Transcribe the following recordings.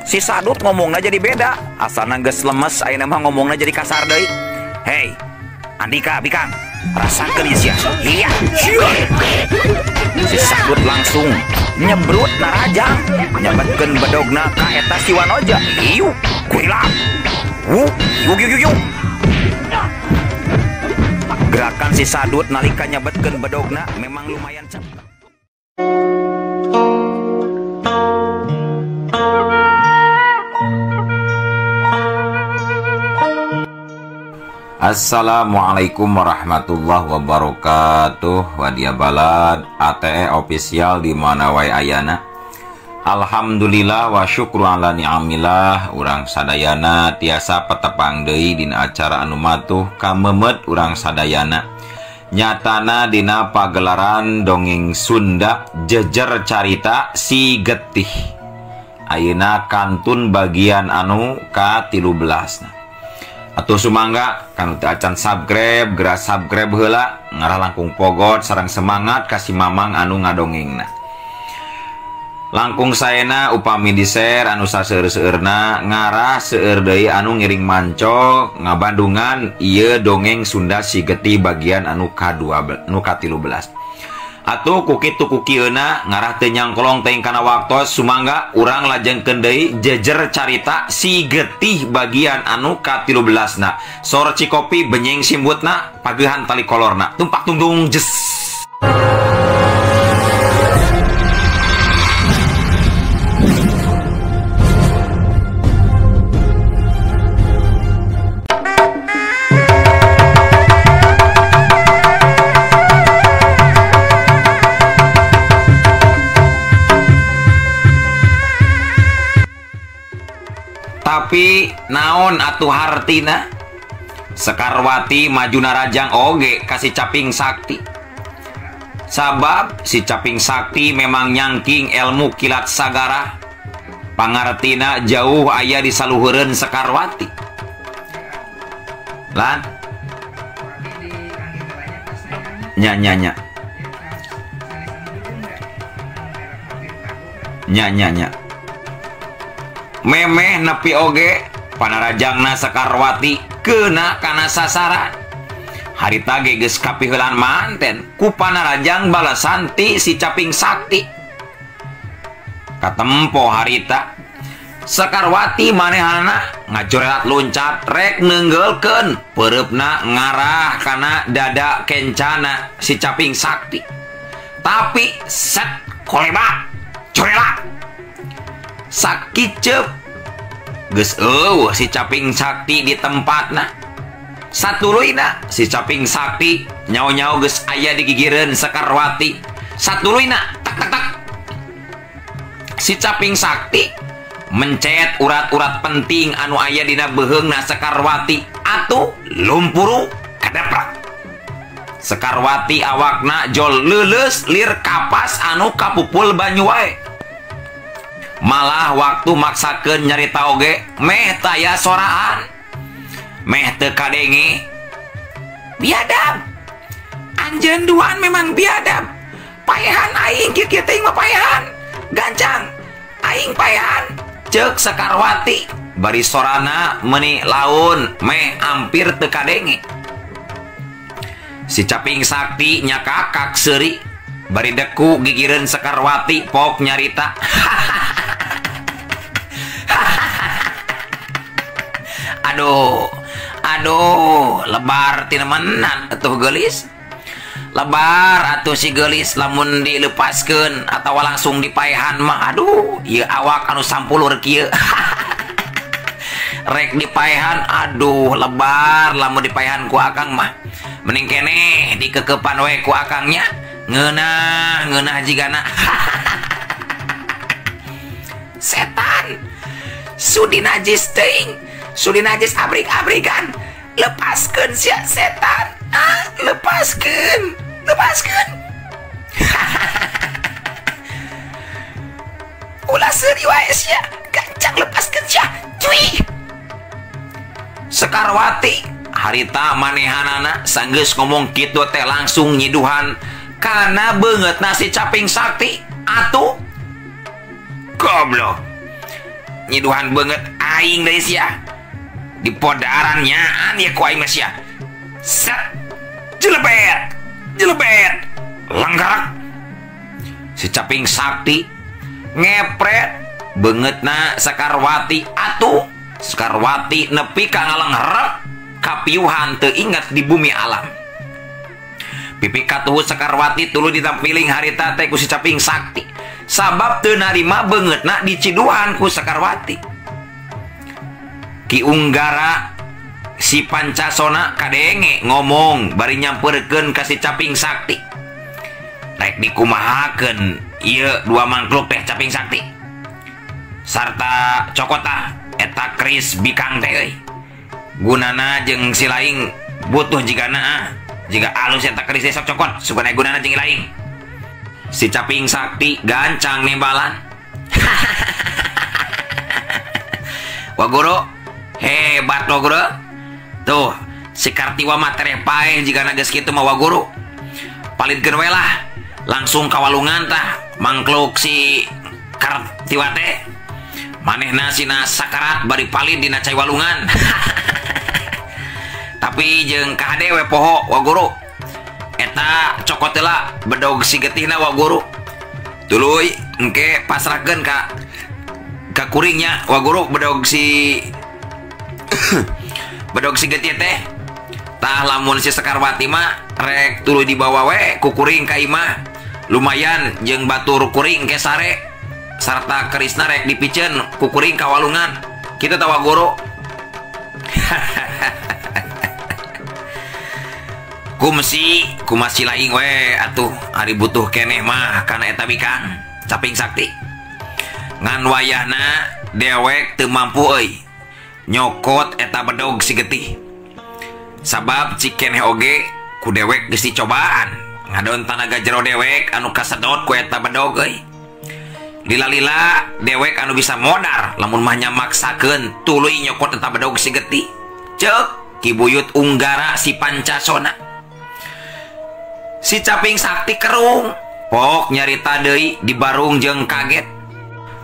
Si Sadut ngomongna jadi beda. Asalna geus lemes ayeuna mah ngomongna jadi kasar deui. Hei, Andika bikang, rasakeun ieu sia. Iya. Si Sadut langsung nyebrut narajang, nyabetkeun bedogna ka eta si Wanoja. Iu, kurilap. Wuh, yuk yuk yuk. Gerakan si Sadut nalika nyabetkeun bedogna memang lumayan cepat. Assalamualaikum warahmatullahi wabarakatuh. Wadia Balad ATE official di mana wae ayana. Alhamdulillah wa syukru ala ni'amillah. Urang sadayana tiasa patepang deui dina acara anu matuh kamemet urang sadayana. Nyatana dina pagelaran dongeng Sunda jejer carita si getih. Ayeuna kantun bagian anu ka-13. Atuh sumangga kanu teu acan subscribe, geura subscribe heula ngarah langkung pogot sareng semangat ka si mamang anu ngadongengna. Langkung saena upami di-share anu saseueur-seueurna ngarah seueur deui anu ngiring mancok ngabandungan ieu dongeng Sunda si getih bagian anu ka-2 nu ka-13. Atuh ku kitu ku kieuna ngarah teu nyangkolong teuing kana waktos sumangga urang lajengkeun deui jejer carita si getih bagian anu ka-13na. Sor cikopi benyeng simbutna pageuhan tali kolorna tumpak tungtung jes. Tapi naon atuh hartina Sekarwati maju narajang oge kasih caping sakti. Sabab si caping sakti memang nyangking ilmu kilat sagara. Pangartina jauh aya di saluhureun Sekarwati. Lan nya nya nya nya nya nya memeh nepi oge panarajangna Sekarwati kena kana sasaran. Harita ge geus kapiheulan manten ku panarajang balasan ti si caping sakti. Katempo harita Sekarwati manehana ngajorelat loncat rek neunggeulkeun peureupna ngarah kana dada kencana si caping sakti. Tapi set kolebak jorelat sakiceup geus eueuh si caping sakti di tempatna. Satuluyna si caping sakti nyao-nyao geus aya di gigireun Sekarwati. Satuluyna tak tak tak si caping sakti mencet urat-urat penting anu aya dina beuheungna Sekarwati atuh lumpuru kadaprak. Sekarwati awakna jol leuleus lir kapas anu kapupul banyu wae. Malah waktu maksakeun nyarita oge meh taya soraan meh teu kadenge. Biadab anjeun duaan memang biadab. Paehan aing kieu kieu teuing mah paehan gancang aing paehan ceuk Sekarwati bari sorana meuni laun meh ampir teu kadenge. Si caping sakti nyakakak seuri bari deku gigireun Sekarwati pok nyarita. Aduh, aduh, lebar tinemenan atuh geulis. Lebar atuh si geulis lamun dilepaskeun atawa langsung dipaehan mah aduh, ieu awak anu sampulur kieu. Rek dipaehan aduh lebar lamun dipaehan ku akang mah. Mending keneh dikekepan we ku akangnya. Ngeunah, ngeunah jigana. Setan sudi najis teuing, sudi najis abrik-abrikan. Lepaskeun sia setan. Ah, lepaskeun, lepaskeun. Ulah seuri wae sia, gancang lepaskeun sia. Cuy. Sekarwati harita manehanana sanggeus ngomong kitu teh langsung nyiduhan kana beungeutna si caping sakti atuh goblok. nyiduhan beungeut aing deui sia. Di podaran nyaan ya ku aing mah sia. Set jelebet jelebet langgarak. Si Caping Sakti ngepret beungeutna Sekarwati atuh. Sekarwati nepi ka ngalenghrep kapiuhan teu inget di bumi alam. Pipi katuhu Sekarwati tuluy ditampiling harita teh ku si Caping Sakti. Sabab teu narima beungeutna diciduhan ku Sekarwati. Ki Unggara si Pancasona kadenge ngomong bari nyamperkeun ka si Caping Sakti. Rek dikumahakeun ieu dua mangkluk teh Caping Sakti. Sarta cokota eta keris bikang teh euy. Gunana jeung si laing butuh jigana ah. Jika alus eta keris teh sok cokot sugan gunana jeung laing. Si Caping Sakti gancang nembalan. Wah guru, hebat lo guru. Tuh, si Kartiwa mah tereh paeh jigana geus kitu mah wa guru. Palidkeun we lah, langsung kawalungan tah mangkluk si Kartiwa teh. Manehna sina sakarat bari palid dina cai walungan. Tapi jeung kahade we poho wa guru. Eta cokot heula bedog si getihna wa guru. Tuluy engke pasrahkeun ka kuringnya wa guru bedog si bedog si getih teh. Tah lamun si Sekarwati mah rek tuluy dibawa we ku kuring ka imah. Lumayan jeung batur kuring ke sare sarta kerisna rek dipiceun ku kuring ka walungan. Kitu tah wa guru. Kumsi kumasi laing we atuh ari butuh keneh mah kana eta bikang Caping Sakti. Ngan wayahna dewek teu mampu euy nyokot eta bedog si getih. Sabab cik keneh oge ku dewek geus dicobaan ngadon tanaga jero dewek anu kasedot ku eta bedog euy. Lila-lila dewek anu bisa modar lamun mah nyamaksakeun tuluy nyokot eta bedog si getih. Ceuk Ki Buyut Unggara si Pancasona. Si Caping Sakti kerung pok nyarita deui di barung jeung kaget.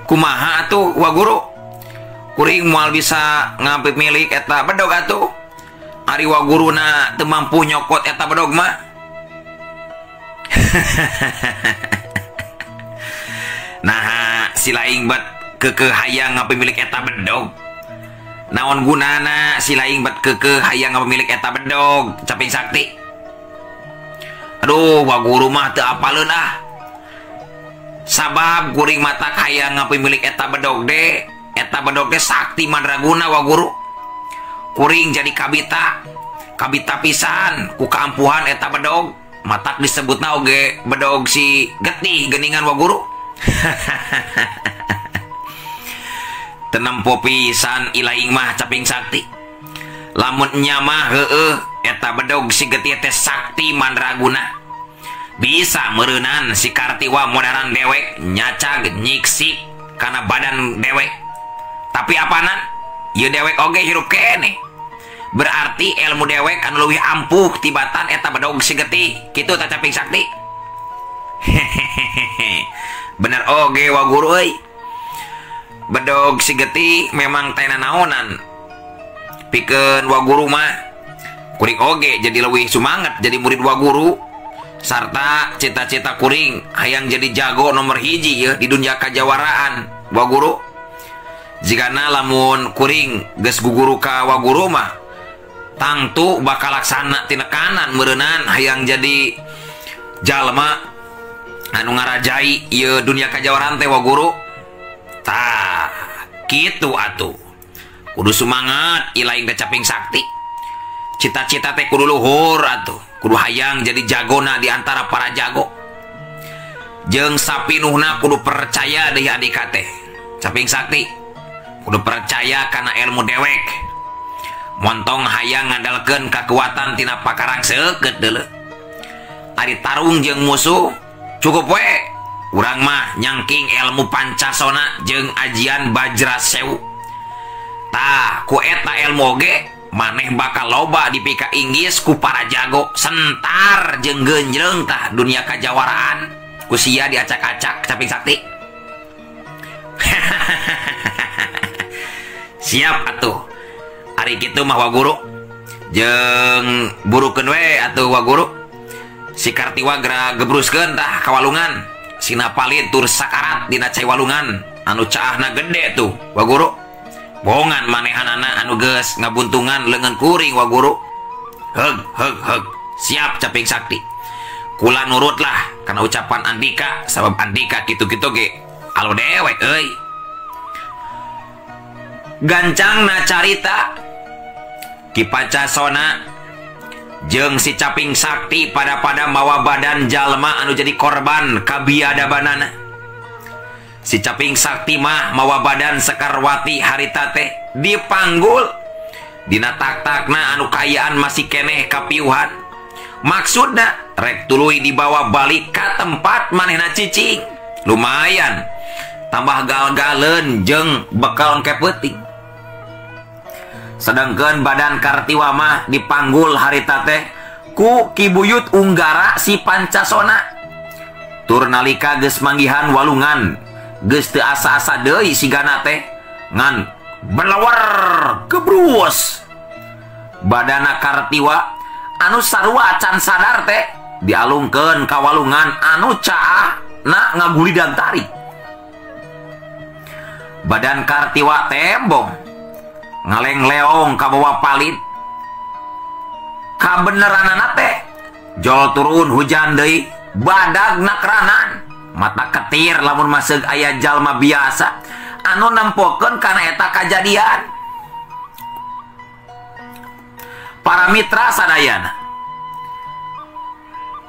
Kumaha atuh wa guru? Kuring moal bisa ngampip milik eta bedog atuh. Ari wa guruna teu mampu nyokot eta bedog mah. Nah, si laing bat keukeuh hayang ngapimilik eta bedog. Naon gunana si laing bat keukeuh hayang ngapimilik eta bedog Caping Sakti? Aduh, wa guru mah teu apaleun ah. Sabab kuring mata hayang ngapimilik eta bedog de, eta bedog teh sakti mandraguna wa guru. Kuring jadi kabita, kabita pisan ku kaampuhan eta bedog, matak disebutna oge bedog si getih geuningan wa guru. Tenempo pisan ilaing mah Caping Sakti. Lamun nya mah heueuh eta bedog si getih teh sakti mandraguna. Bisa meureunan si Kartiwa modaran dewek nyacag nyiksik kana badan dewek. Tapi apanan? Ieu dewek oge hirup keneh. Berarti ilmu dewek anu leuwih ampuh tibatan eta bedog si getih. Kitu tah Caping Sakti. Hehehe. Bener oge wa guru euy. Bedog si getih memang teh nanaonan. Pikeun wa guru mah kuring oge jadi leuwih sumanget jadi murid wa guru. Sarta cita-cita kuring hayang jadi jago nomor hiji ya di dunia kajawaraan wa guru. Jigana lamun kuring geus guguru ka wa guru mah tangtu bakal laksana tinekanan meureunan hayang jadi jalma anu ngarajai ieu dunia kajawaraan teh wa guru. Tah kitu atuh. Kudu sumangat ilaing teh Caping Sakti. Cita-cita teh kudu luhur atuh. Kudu hayang jadi jagona di antara para jago. Jeung sapinuhna kudu percaya deui adik teh. Caping Sakti kudu percaya kana ilmu dewek. Montong hayang ngandalkeun kakuatan tina pakarang seukeut deuleu. Ari tarung jeung musuh cukup we. Urang mah nyangking ilmu Pancasona jeung ajian Bajra Sewu. Tah ku eta ilmu oge maneh bakal loba dipika inggis ku para jago sentar jeung genjreng tah dunia kajawaraan ku sia diacak-acak Caping Sakti. Siap atuh. Ari kitu mah Waguru. Jeung burukeun we atuh Waguru. Si Kartiwa geura gebruskeun tah ka walungan. Sina palid tur sakarat dina cai walungan anu caahna gede tuh Waguru. Bohongan manehanana anu geus ngabuntungan leungeun kuring Waguru. Heug heug heug. Siap Caping Sakti. Kula nurut lah kana ucapan Andika sabab Andika kitu-kitu ge alo dewek euy. Gancangna carita Ki Pancasona jeung si Caping Sakti pada-pada mawa badan jalma anu jadi korban kabiadabanana. Si Caping Sakti mah mawa badan Sekarwati harita teh dipanggul dina tak-takna anu kaayaan masih keneh kapiuhan. Maksudna rek tuluy dibawa balik ka tempat manehna cicing. Lumayan tambah gal-galeun jeung bekal engke peuting. Sedangkan badan Kartiwa mah dipanggul harita teh ku Ki Buyut Unggara si Pancasona. Tur nalika geus manggihan walungan geus teu asa-asa deui sigana teh ngan belawar gebrus. Badana Kartiwa anu sarua can sadar teh dialungkeun ka walungan anu caahna ngagulidan tarik. Badan Kartiwa tembong ngaleng-leong kabawa palid. Kabeneranana teh jol turun hujan deui badag nakranan mata ketir lamun masuk aya jalma biasa anu nempokeun kana eta kajadian. Para mitra sadayana,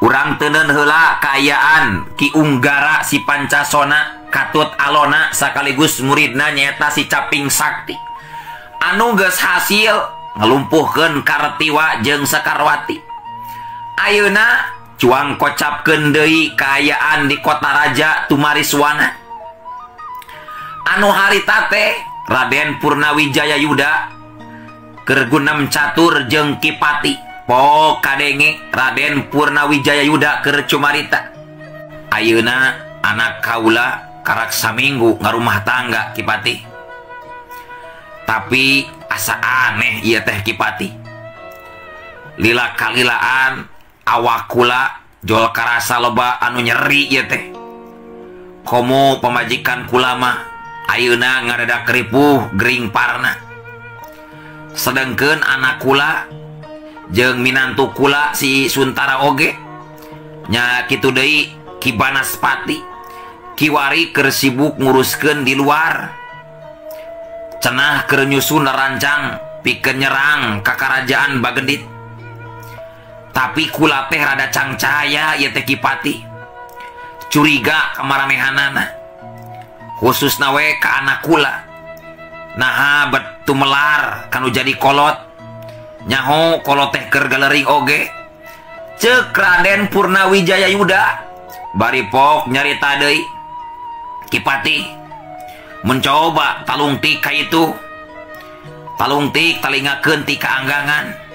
urang teuneun heula kaayaan Ki Unggara si Pancasona katut alona sakaligus muridna nyaeta si Caping Sakti anu geus hasil ngelumpuhkeun Kartiwa jeung Sekarwati. Ayeuna cuang kocapkeun deui kaayaan di kota raja Tumariswana. Anu harita teh Raden Purnawijaya Yuda keur gunam catur jeung Ki Pati. Pok kadenge Raden Purnawijaya Yuda keur cumarita. Ayeuna anak kaula karak saminggu ngarumah tangga Ki Pati. Tapi asa aneh ieu teh Ki Pati. Lila kalilaan awak kula jol karasa loba anu nyeri ieu teh. Komo pamajikan kula mah ayeuna ngadadak ripuh gering parna. Sedengkeun anak kula jeung minantu kula si Suntara oge nya kitu deui Ki Banaspati kiwari keur sibuk nguruskeun di luar. Cenah keur nyusun rancang pikeun nyerang ka karajaan Bagendit. Tapi kula teh rada cangcaya ieu teh Ki Pati. Curiga ka maranehanana. Khususna we ka anak kula. Naha bet tumelar kanu jadi kolot. Nyaho kolot teh keur galering oge. Ceuk Raden Purnawijaya Yuda bari pok nyarita deui. Ki Pati mencoba talungtik ka itu. Talungtik talingakeun ti kaanggangan.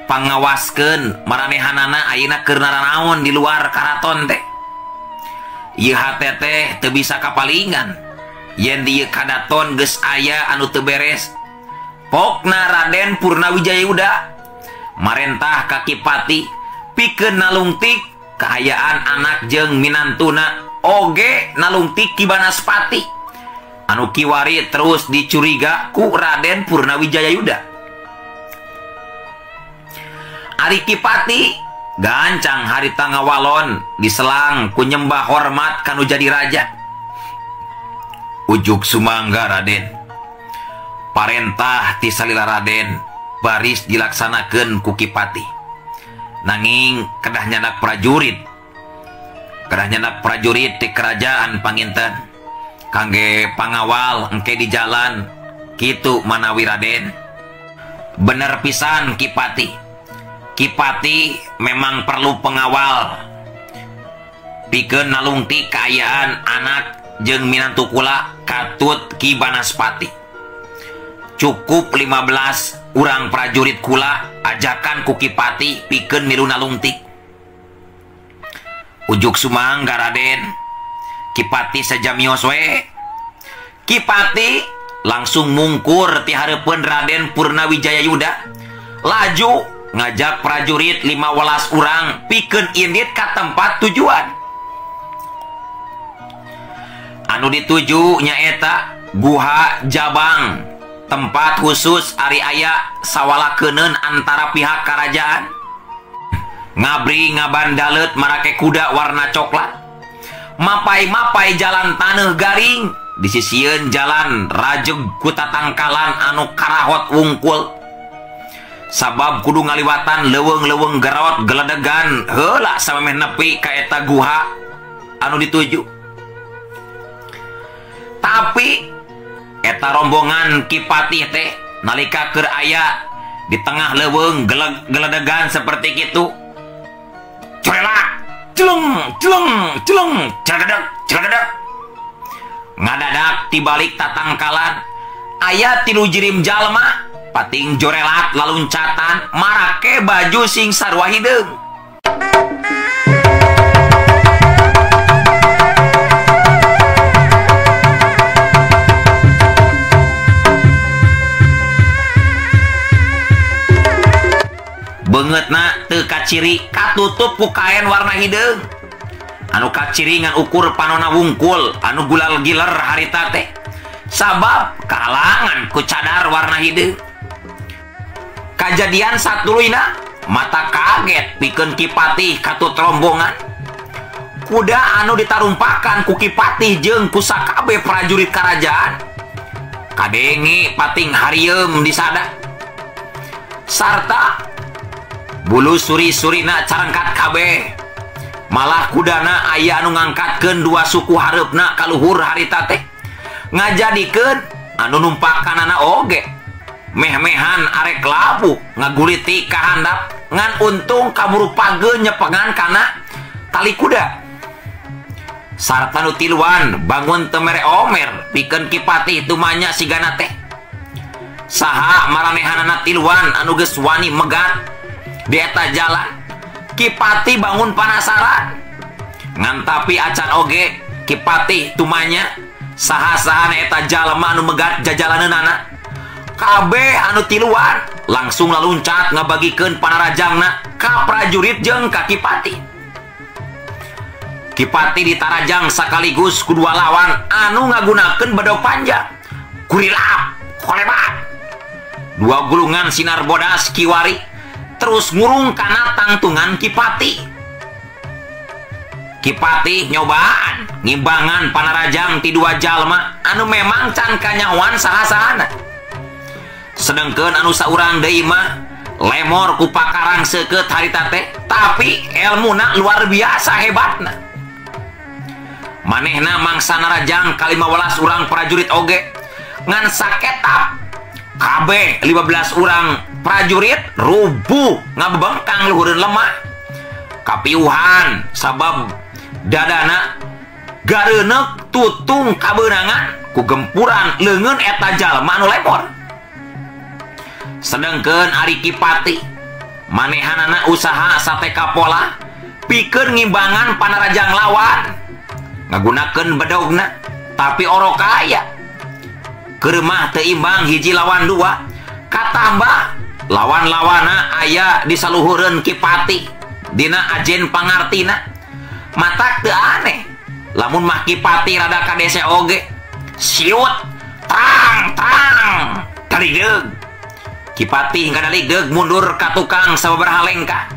Pangawaskeun maranehanana ayeuna keur naranaon di luar karaton teh. Ieu hate teh teu bisa kapalingan. Yen di ieu kadaton geus aya anu teu beres. Pokna Raden Purnawijaya Yuda marentah ka Ki Pati pikeun nalungtik kaayaan anak jeung minantuna oge nalungtik Ki Banaspati anu kiwari terus dicuriga ku Raden Purnawijaya Yuda. Ari Ki Pati gancang harita ngawalon diselang ku nyembah hormat kanu jadi raja. Ujuk sumangga Raden. Parentah ti salila Raden baris dilaksanakeun ku Ki Pati. Nanging kedah nyanak prajurit. Kedah nyanak prajurit ti kerajaan panginten kangge pangawal engke di jalan kitu manawi Raden. Bener pisan Ki Pati. Ki Pati memang perlu pengawal pikeun nalungtik kaayaan anak jeung minantu kula katut Ki Banaspati. Cukup 15 urang prajurit kula ajakan ku Ki Pati pikeun milu nalungtik. Ujuk sumangga Raden. Ki Pati sajamios we. Ki Pati langsung mungkur ti hareupeun Raden Purnawijaya Yuda laju ngajak prajurit 15 urang pikeun indit ka tempat tujuan. Anu dituju nyaeta Guha Jabang, tempat khusus ari aya sawalakeuneun antara pihak kerajaan. Ngabri ngabandaleut marake kuda warna coklat, mapai-mapai jalan taneuh garing di sisieun jalan rajeg ku tatangkalan anu karahot wungkul. Sabab kudu ngaliwatan leuweung-leuweung gerot geledegan heula samemeh nepi ka eta guha anu dituju. Tapi eta rombongan Ki Patih teh nalika keur aya di tengah leuweung geledegan seperti kitu, corelak celeng celeng celeng celegedeg celegedeg, ngadadak tibalik tatangkalan aya 3 jirim jalma pating jorelat laluncatan marake baju sing sarua hideung. Beungeutna teu kaciri katutup ku kaen warna hideung anu kaciri ngan ukur panona wungkul anu gulal giler harita teh sabab kahalangan ku cadar warna hideung. Kajadian satuluyna mata kaget pikeun Ki Patih katut rombongan. Kuda anu ditarumpakan ku Ki Patih jeung ku sakabeh prajurit karajaan kadenge pating harieum disada sarta bulu suri-surina carengkat kabeh. Malah kudana aya anu ngangkatkeun 2 suku hareupna kaluhur harita teh ngajadikeun anu numpakanana oge meh-mehan arek labuh ngaguliti ka handap ngan untung kaburu pageun nyepengan kana tali kuda. Sarta nu tiluan bangun teu mere omer pikeun Ki Patih tumanya sigana teh. Saha maranehanana tiluan anu geus wani megat di eta jalan. Ki Patih bangun panasaran ngan tapi acan oge Ki Patih tumanya saha-sahana eta jalma anu megat jajalaneunana. Kabeh anu tiluan langsung laluncat ngabagikeun panarajangna ka prajurit jeung ka Ki Patih. Ki Patih ditarajang sakaligus ku 2 lawan anu ngagunakeun bedog panjang. Kurilap kolebat 2 gulungan sinar bodas kiwari terus ngurung kana tangtungan Ki Patih. Ki Patih nyobaan ngimbangan panarajang ti 2 jalma anu memang can kanyahoan saha-sahana. Sedengkeun anu saurang deui mah lemor ku pakarang seukeut harita teh, tapi elmuna luar biasa hebatna. Manehna mangsa narajang ka-15 urang prajurit oge ngan saketap kabeh 15 urang prajurit rubuh ngabebengkang luhureun lemah kapiuhan sabab dadana gareuneuk tutung kabeunangan ku gempuran leungeun eta jalma anu lemor. Sedengkeun ari Ki Patih manehanana usaha sateka pola pikeun ngimbangan panarajang lawan ngagunakeun bedogna tapi orok aya keur mah teu imbang 1 lawan 2 katambah lawan-lawana aya di saluhureun Ki Patih dina ajen pangartina. Matak teu aneh lamun mah Ki Patih rada kadese oge siut tang tang talideug. Ki Patih ngadaligdeug mundur ka tukang sababaraha lengkah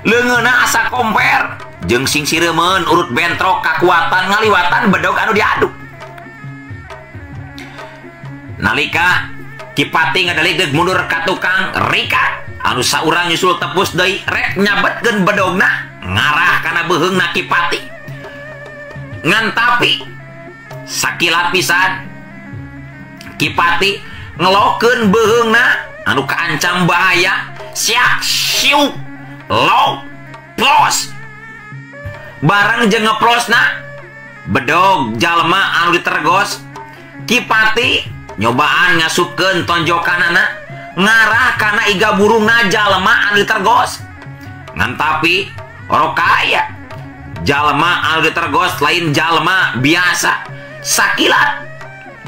leungeunna asa komper jeung sing sireumeun urut bentrok kakuatan ngaliwatan bedog anu diadu. Nalika Ki Patih ngadaligdeug mundur ka tukang rikat anu saurang nyusul tepus deui rek nyabetkeun bedogna ngarah kana beuheungna Ki Patih. Ngan tapi sakilat pisan Ki Patih ngelokeun beuheungna anu kaancam bahaya siak siuk lok plos bareng jeung ngeplosna bedog jalma anu ditergos. Ki Patih nyobaan ngasupkeun tonjokanana ngarah kana iga burungna jalma anu ditergos. Ngan tapi orok kaya jalma anu ditergos lain jalma biasa sakilat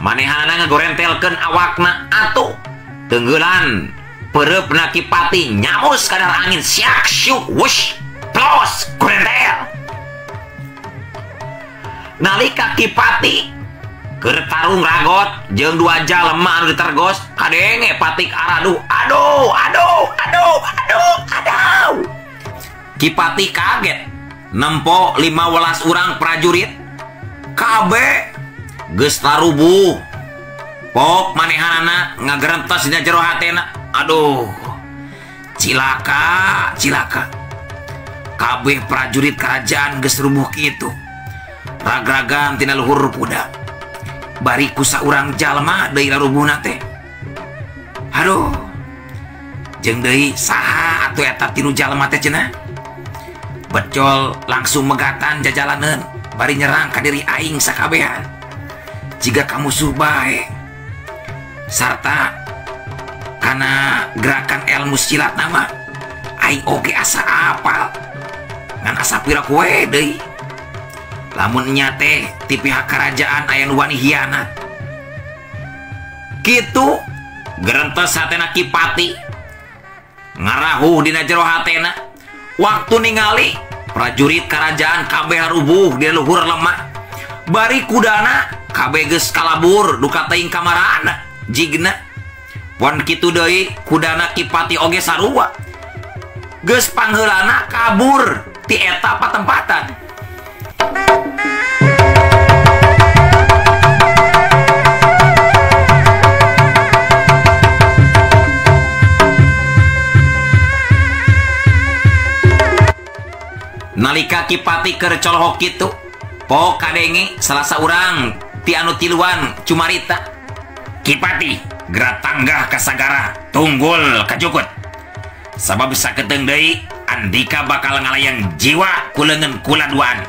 Manehana ngagorentelkeun awakna atuh tenggelan pereupna Kipati nyamus kadar angin siak syuk wush plos gorentel. Nalika Kipati keur tarung ragot jeung dua jalema anu ditergos kadenge patik araduh aduh aduh aduh aduh aduh. Kipati kaget nempo 15 urang prajurit kabeh geus tarubuh. Pok manehanana ngagerentas dina jero hatena aduh cilaka cilaka kabeh prajurit kerajaan geus rubuh kitu ragragan tina luhur kuda bari ku saurang jalma deui larubuhna teh. Aduh jeung deui saha atuh eta tilu jalma teh cenah. Becol langsung megatan jajalaneun bari nyerang ka diri aing sakabehan jiga ka musuh bae sarta kana gerakan ilmu silat nama aing oge asa apal ngan asa pira kowe deui. Lamun nya teh ti pihak kerajaan aya nu wani hianat kitu gerentes hatena Kipati ngarahuh dina jero hatena waktu ningali prajurit kerajaan kabeh rubuh di luhur lemah bari kudana kabeh geus kalabur duka teuing kamarana jigna pon kitu deui kudana Kipati oge sarua geus pangheulana kabur ti eta patempatan. Nalika Kipati keur colohok kitu pok kadenge salah saurang ti anu tiluan cumarita Kipati geura tanggah ka sagara tunggul kajukut sabab saketeung deui Andika bakal ngalayang jiwa ku leungeun kula duaan.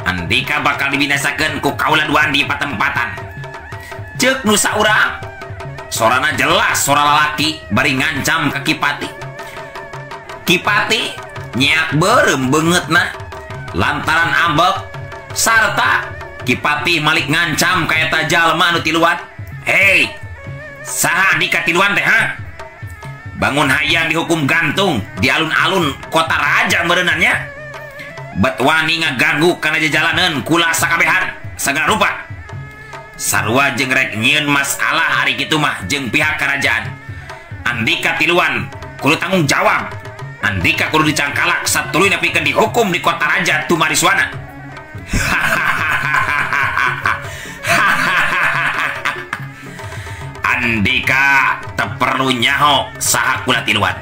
Andika bakal dibinasakeun ku kaula duaan di patempatan. Ceuk nu saurang sorana jelas sora lalaki bari ngancam ka Kipati. Kipati nyeak beureum beungeutna lantaran ambek sarta Kipati malik ngancam ka eta jalma anu tiluan. Hei, saha Andika tiluan teh ha? Bangun hayang dihukum gantung di alun-alun kota raja meureunannya. Bet wani ngaganggu kana jajalaneun kula sakabehan sagala rupa. Sarua jeung rek nyieun masalah hari kitu mah jeung pihak kerajaan. Andika tiluan kudu tanggung jawab. Andika kudu dicangkalak satuluy nepikeun dihukum di kota raja Tumariswana. Andika teu perlu nyaho saha kula tiluan.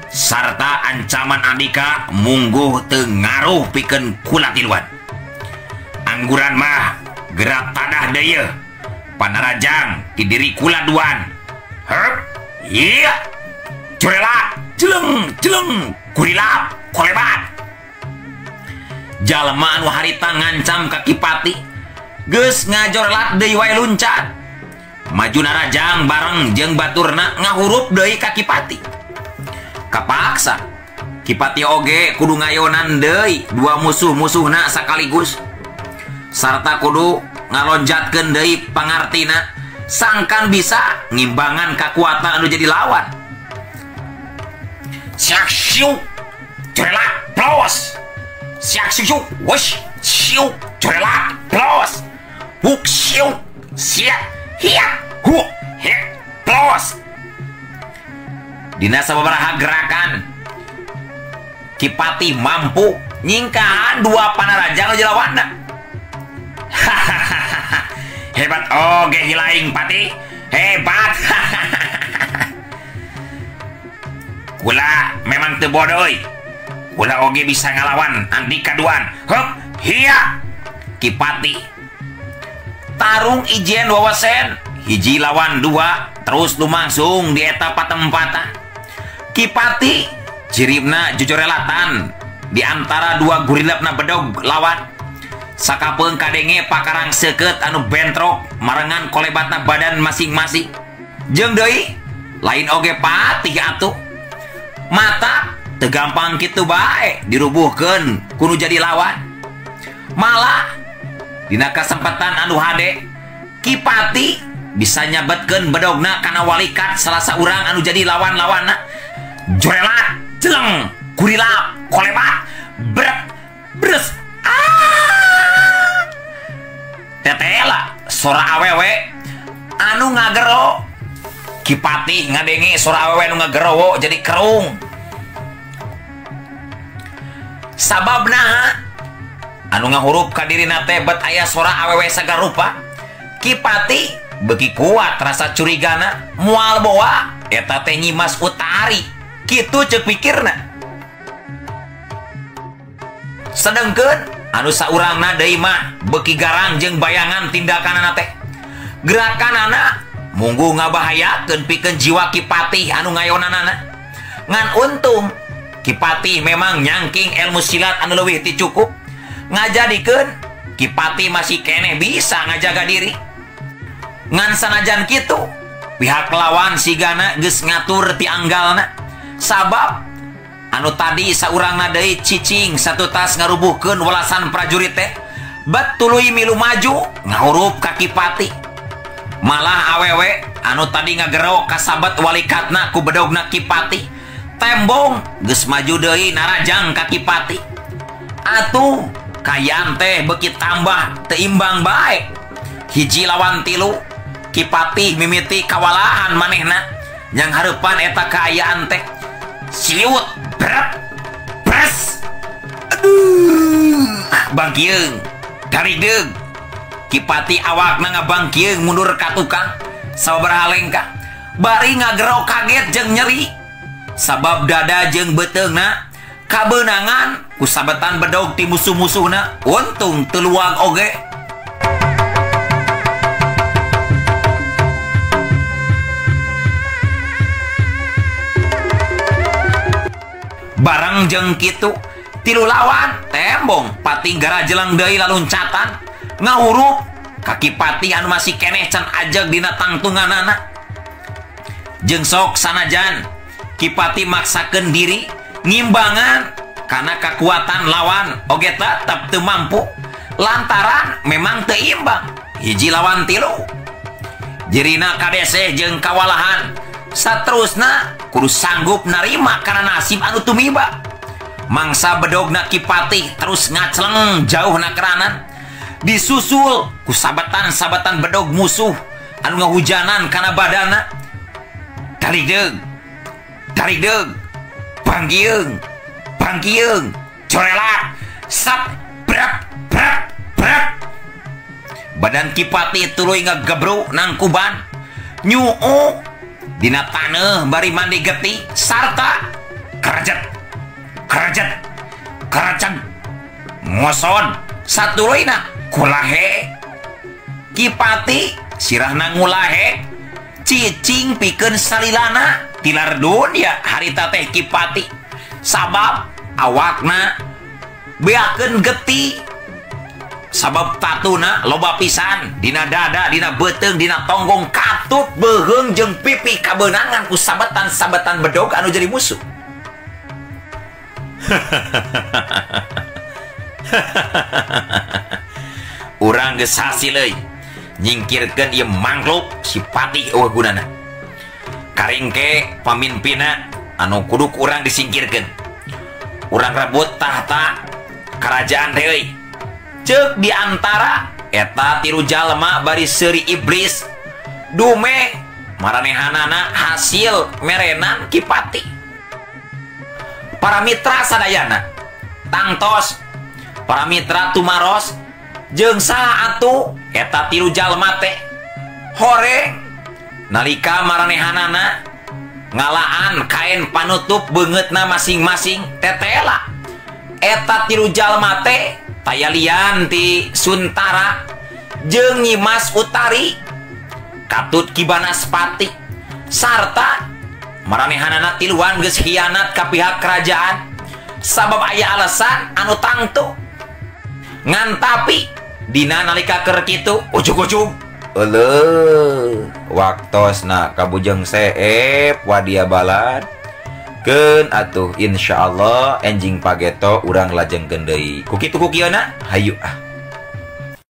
Sarta ancaman Andika mungguh teu ngaruh pikeun kula tiluan. Angguran mah gerak tadah deui panarajang ti diri kula duaan. Heup, iya. Curela, jeleng, jeleng, kurilap, kolebat. Jalma anu harita ngancam ka Kipati geus ngajorelat deui wae luncat. Maju narajang bareng jeung baturna ngahurup deui ka Kipati. Kapaksa Kipati oge kudu ngayonan deui dua musuh-musuhna sakaligus sarta kudu ngalonjatkeun deui pangartina sangkan bisa ngimbangan kakuatan anu jadi lawan. Siak siu curelak plos. Siak siu wush siu curelak plos. Buk siu siak hiya hu he plos. Dina sababaraha gerakan Kipati mampu nyingkahan dua panarajang nu lawanna. Hebat oge hilaing Pati, hebat. Kula memang teu bodoh euy. Kula oge bisa ngalawan Andika duaan. Hup, hiya. Kipati tarung ijen wawasen hiji lawan dua terus lumangsung di eta patempatan. Kipati ciribna jujurelatan di antara dua gurilapna bedog lawan. Sakapeung kadenge pakarang seukeut anu bentrok marengan kolebatna badan masing-masing. Jeung deui lain oge patih atuh. Mata teu gampang kitu bae dirubuhkeun kudu jadi lawan. Malah Dina kasempatan anu hade Ki Patih bisa nyabetkeun bedogna kana walikat salah saurang anu jadi lawan-lawanna. Jorelat, jeleng, kurilap, kolebat, bret, bres. Ah! Tetela sora awewe anu ngagero. Ki Patih ngadenge sora awewe anu ngagerowo jadi kerung. Sabab naha anu ngahurup ka dirina teh bet aya sora awewe sagarupa. Ki Patih beuki kuat rasa curigana, moal boa eta teh Nyimas Utari. Kitu ceuk pikirna. Sedengkeun anu saurangna deui mah beuki garang jeung bayangan tindakanana teh. Gerakanana munggu ngabahayakeun pikeun jiwa Ki Patih anu ngayonanana. Ngan untung Ki Patih memang nyangking ilmu silat anu leuwih ti cukup, ngajadikeun Ki Patih masih keneh bisa ngajaga diri. Ngan sanajan kitu pihak lawan sigana geus ngatur ti anggalna. Sabab anu tadi saurangna deui cicing satutas ngarubuhkeun welasan prajurit teh bet tuluy milu maju ngahurup ka Ki Patih. Malah awewe anu tadi ngagero kasabat walikatna ku bedogna Ki Patih tembong geus maju deui narajang ka Ki Patih. Atuh kayan teh beuki tambah teu imbang bae. Hiji lawan tilu, Ki Patih mimiti kawalahan manehna yang hareupan eta kaayaan teh. Siut, bret, bres. Aduh, bangkieung, darideg. Ki Patih awakna ngabangkieung mundur ka tukang sababaraha lengkah. Bari ngagero kaget jeung nyeri. Sabab dada jeung beuteungna kabeunangan ku sabetan bedog ti musuh-musuhna, untung teu luang oge. Bareng jeung kitu tilu lawan tembong pating garajeleng deui laluncatan ngahurup ka Ki Patih anu masih keneh can ajeg dina tangtunganana. Jeung sok sanajan Ki Patih maksakeun diri ngimbangan karena kekuatan lawan oge tetep teu mampu lantaran memang teu imbang hiji lawan tilu. Jirina kadeseh jeung kawalahan saterusna kudu sanggup narima karena nasib anu tumiba. Mangsa bedogna Ki Patih terus ngacleng jauh na keranan, disusul ku sabetan-sabetan bedog musuh anu ngahujanan kana badana. Darideg, darideg, bangkieung, bangkieung, corelat, sap, brap, brap, brap. Badan Ki Patih tuluy ngagebruk nangkuban, nyuu dina taneuh bari mandi getih sarta kerjet, kerjet, kerceg, ngoson satuluyna kulahe. Ki Patih sirahna ngulahe cicing pikeun salilana tilar dunya harita teh Ki Patih. Sabab awakna beakeun getih, sabab tatuna loba pisan dina dada, dina beuteung, dina tonggong, katut beuheung jeung pipi kabeunangan ku sabetan-sabetan bedog anu jadi musuh. Urang geus hasil euy nyingkirkeun ieu mangkluk si Patih eueuh gunana. Karingke pamimpinna anu kudu ku urang disingkirkeun. Urang rebut tahta kerajaan teh euy. Ceuk di antara eta tilu jalma bari seuri iblis dume maranehanana hasil merenan Ki Patih. Para mitra sadayana tangtos, para mitra tumaros jeung saha atuh eta tilu jalma teh horeng nalika maranehanana ngalaan kain panutup beungeutna masing-masing tetela. Eta tilu jalma teh tayalian ti Suntara jeung Nyimas Utari katut Ki Banaspati sarta maranehanana tiluan geus hianat ka pihak kerajaan sabab aya alasan anu tangtu. Ngan tapi dina nalika keur kitu ujug-ujug euleuh waktosna kabujeng seep wadia balad keun atuh insyaallah enjing pageto urang lajengkeun deui. Ku kitu ku kieu na hayu ah.